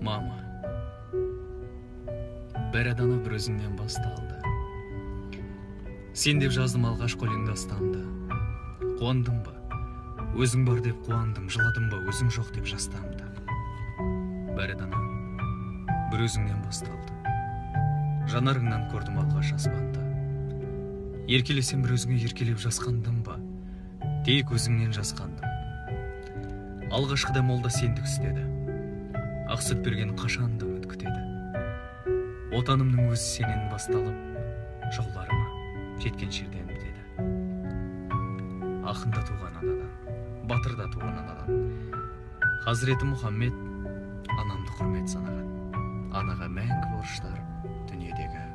Мама, бәрі дана бір өзіңнен басталды. Сен деп жаздым алғашқы өлең дастанды. Қуандым ба? Өзің бар деп қуандым, жыладым ба, өзің жоқ деп жастанды. Бәрі дана бір өзіңнен басталды. Жанарыңнан көрдім алғаш аспанды. Еркелесем бір өзіңе еркелеп жасқандым ба? Тек өзіңнен жасқандым. Алғашқыда молда сендік істеді. Ақ сүт берген қашан да үміт күтеді. Отанымның өзі сенен басталып, жауларыма жеткен жерден бітеді. Ақын да туған анадан, батыр да туған анадан. Хазіреті Мұхаммед анамды құрмет санаған. Анаға мәңгі борыштар дүниедегі